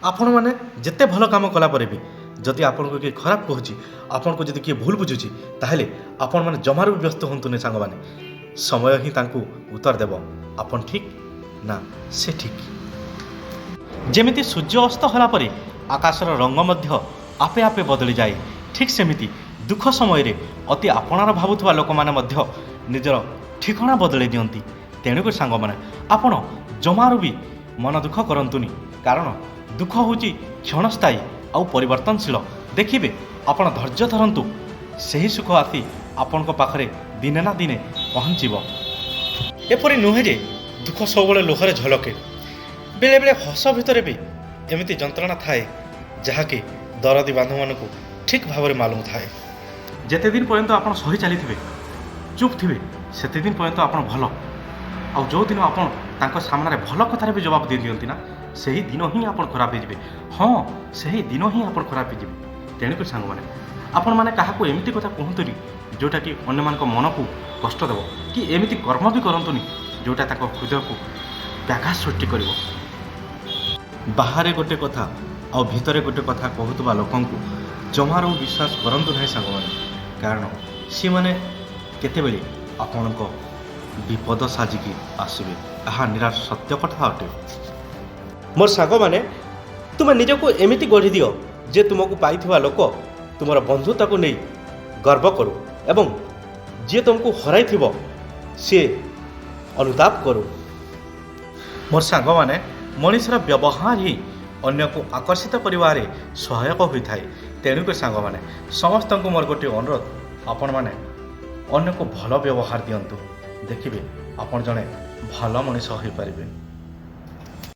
ଆପଣମାନେ ଯେତେ ଭଲ କାମ କଲା ପରେ ବି ଯଦି ଆପଣଙ୍କୁ କିଏ ଖରାପ କହୁଛି, ଆପଣଙ୍କୁ ଯଦି କିଏ ଭୁଲ ବୁଝୁଛି, ତାହେଲେ ଆପଣମାନେ ଜମାରୁ ବି ବ୍ୟସ୍ତ ହୁଅନ୍ତୁନି ସାଙ୍ଗମାନେ। ସମୟ ହିଁ ତାଙ୍କୁ ଉତ୍ତର ଦେବ, ଆପଣ ଠିକ୍ ନା ସେ ଠିକ୍। ଯେମିତି ସୂର୍ଯ୍ୟ ଅସ୍ତ ହେଲା ପରେ ଆକାଶର ରଙ୍ଗ ମଧ୍ୟ ଆପେ ଆପେ ବଦଳିଯାଏ, ଠିକ୍ ସେମିତି ଦୁଃଖ ସମୟରେ ଅତି ଆପଣାର ଭାବୁଥିବା ଲୋକମାନେ ମଧ୍ୟ ନିଜର ଠିକଣା ବଦଳାଇ ଦିଅନ୍ତି। ତେଣୁକରି ସାଙ୍ଗମାନେ, ଆପଣ ଜମାରୁ ବି ମନ ଦୁଃଖ କରନ୍ତୁନି, କାରଣ ଦୁଃଖ ହେଉଛି କ୍ଷଣସ୍ଥାୟୀ ଆଉ ପରିବର୍ତ୍ତନଶୀଳ। ଦେଖିବେ, ଆପଣ ଧୈର୍ଯ୍ୟ ଧରନ୍ତୁ, ସେହି ସୁଖ ଆସି ଆପଣଙ୍କ ପାଖରେ ଦିନେ ନା ଦିନେ ପହଞ୍ଚିବ। ଏପରି ନୁହେଁ ଯେ ଦୁଃଖ ସବୁବେଳେ ଲୁହରେ ଝଲକେ। ବେଳେବେଳେ ହସ ଭିତରେ ବି ଏମିତି ଯନ୍ତ୍ରଣା ଥାଏ, ଯାହାକି ଦରଦୀ ବନ୍ଧୁମାନଙ୍କୁ ଠିକ୍ ଭାବରେ ମାଲୁମ ଥାଏ। ଯେତେ ଦିନ ପର୍ଯ୍ୟନ୍ତ ଆପଣ ସହି ଚାଲିଥିବେ, ଚୁପ୍ ଥିବେ, ସେତେ ଦିନ ପର୍ଯ୍ୟନ୍ତ ଆପଣ ଭଲ। ଆଉ ଯେଉଁଦିନ ଆପଣ ତାଙ୍କ ସାମ୍ନାରେ ଭଲ କଥାରେ ବି ଜବାବ ଦେଇଦିଅନ୍ତି ନା, ସେହି ଦିନ ହିଁ ଆପଣ ଖରାପ ହେଇଯିବେ। ହଁ, ସେହି ଦିନ ହିଁ ଆପଣ ଖରାପ ହେଇଯିବେ। ତେଣୁକରି ସାଙ୍ଗମାନେ, ଆପଣମାନେ କାହାକୁ ଏମିତି କଥା କୁହନ୍ତୁନି ଯେଉଁଟାକି ଅନ୍ୟମାନଙ୍କ ମନକୁ କଷ୍ଟ ଦେବ, କି ଏମିତି କର୍ମ ବି କରନ୍ତୁନି ଯେଉଁଟା ତାଙ୍କ ହୃଦୟକୁ ବ୍ୟାଘାତ ସୃଷ୍ଟି କରିବ। ବାହାରେ ଗୋଟେ କଥା ଆଉ ଭିତରେ ଗୋଟେ କଥା କହୁଥିବା ଲୋକଙ୍କୁ ଜମାରୁ ବିଶ୍ୱାସ କରନ୍ତୁ ନାହିଁ ସାଙ୍ଗମାନେ, କାରଣ ସେମାନେ କେତେବେଳେ ଆପଣଙ୍କ ବିପଦ ସାଜିକି ଆସିବେ, ଏହା ନିରାଟ ସତ୍ୟ କଥା ଅଟେ। ମୋର ସାଙ୍ଗମାନେ, ତୁମେ ନିଜକୁ ଏମିତି ଗଢ଼ି ଦିଅ ଯେ ତୁମକୁ ପାଇଥିବା ଲୋକ ତୁମର ବନ୍ଧୁତାକୁ ନେଇ ଗର୍ବ କରୁ ଏବଂ ଯିଏ ତୁମକୁ ହରାଇଥିବ ସିଏ ଅନୁତାପ କରୁ। ମୋର ସାଙ୍ଗମାନେ, ମଣିଷର ବ୍ୟବହାର ହିଁ ଅନ୍ୟକୁ ଆକର୍ଷିତ କରିବାରେ ସହାୟକ ହୋଇଥାଏ। ତେଣୁକରି ସାଙ୍ଗମାନେ, ସମସ୍ତଙ୍କୁ ମୋର ଗୋଟିଏ ଅନୁରୋଧ, ଆପଣମାନେ ଅନ୍ୟକୁ ଭଲ ବ୍ୟବହାର ଦିଅନ୍ତୁ, ଦେଖିବେ ଆପଣ ଜଣେ ଭଲ ମଣିଷ ହୋଇପାରିବେ।